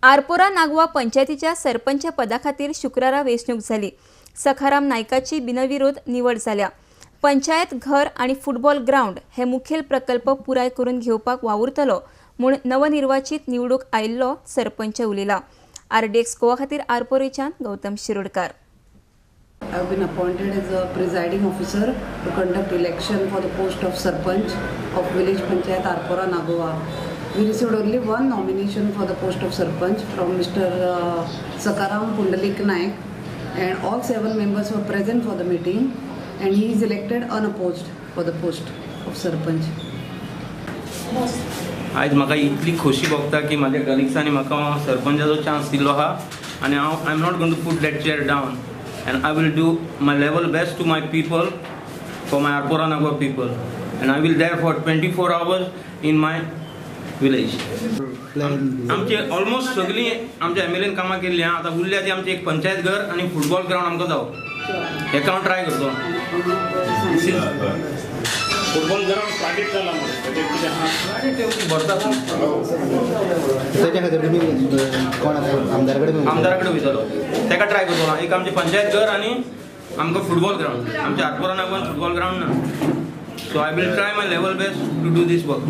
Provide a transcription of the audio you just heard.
आरपोरा नागवा पंचायतीच्या सरपंच पदा खातीर शुक्रारा वेंचणूक जाली. सखाराम नायकाची बिनविरोध निवड जाल्या. पंचायत घर आनी फुटबॉल ग्रावंड हे मुखेल प्रकल्प पुराय करून घेवपाक वावुरतलो म्हूण नवनिर्वाचीत निवडूक आयिल्लो सरपंच उलयला. आरडीएक्स गोवा खातीर आरपोरेच्यान Gautam Shirodkar. I have been appointed as a presiding officer to conduct election for the post of Sarpanch of Village Panchayat Arpora Nagoa. We received only one nomination for the post of Sarpanch from Mr. Sakaram Pundalik Naik, and all 7 members were present for the meeting, and he is elected unopposed for the post of Sarpanch. आयज म्हाका इतली खोशी भोगता की म्हाज्या कलिग्सांनी म्हाका सरपंचाचो chance दिल्लो आहा आनी हांव I am not going to put that chair down and I will do my level best to my people, for my Arpora Nagwa people, and I will there for 24 hours in my village. आमचे almost सगळीं आमच्या M L N कामां केल्लीं आहा. आतां उरल्या ती आमची एक पंचायत घर आनी फुटबॉल ग्रावंड आमकां जावो, हेका हांव ट्राय करतलो. फुटबॉल ग्रावंड प्रायवेट जाला मरे, कितें आहा भरता तेच्या खातीर तुमी कोण आमदारा कडेन? आमदारा कडेन वयतलो, तेका ट्राय करतलो. एक आमचें पंचायत घर आनी आमकां फुटबॉल ग्रावंड. आमच्या आरपोरा नागवान फुटबॉल ग्रावंड ना. So I will try my level best to do this work.